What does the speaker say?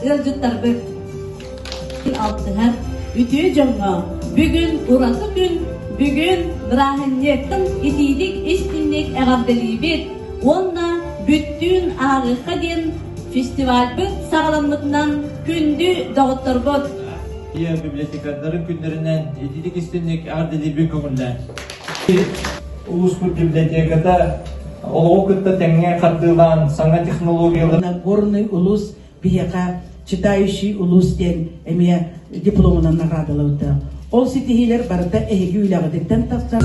ыалдьыттарбыт! Алтыһар үтүө дьоҥҥо бүгүн ураты күн, бүгүн бырааһынньыктан итиитик истиҥник эҕэрдэлиибит уонна бүттүүн ааҕыахха диэн фестивальбыт саҕаламмытынан күндү доҕотторбут! Ийэ библиотекардарын күннэринэн итиитик истиҥник эҕэрдэлиирбин көҥүллээн. Улууспут библиотеката олоҕу кытта тэҥҥэ хардыылаан саҥа технологиялар Горный улуус биһиэхэ читающий улуус диэн эмиэ дипломунан наҕараадалабыта. Ол ситиһиилэр барыта эһиги үлэҕититтэн тахсар.